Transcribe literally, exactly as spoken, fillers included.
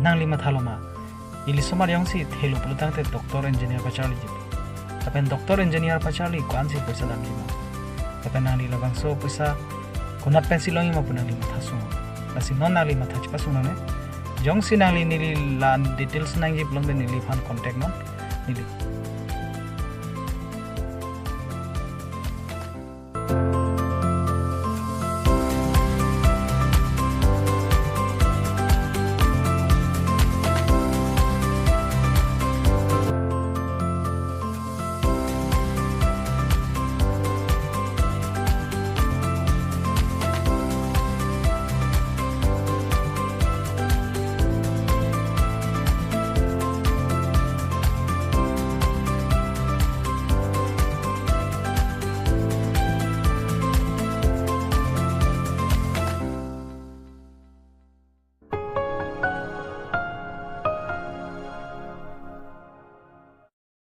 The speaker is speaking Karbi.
Nangli matha loma, ili somar jongsi thelo pulotangte doctor engineer pacharliji. Lapen doctor engineer pacharli ko-ansi poisa damji ma? Lapen nangli labangso poisa konat pensi longji ma pu nangli matha sung. Lasi non nangli matha chepasung nangne. Jongsi nangli neli la details nangji pulote neliphan contact non. Neli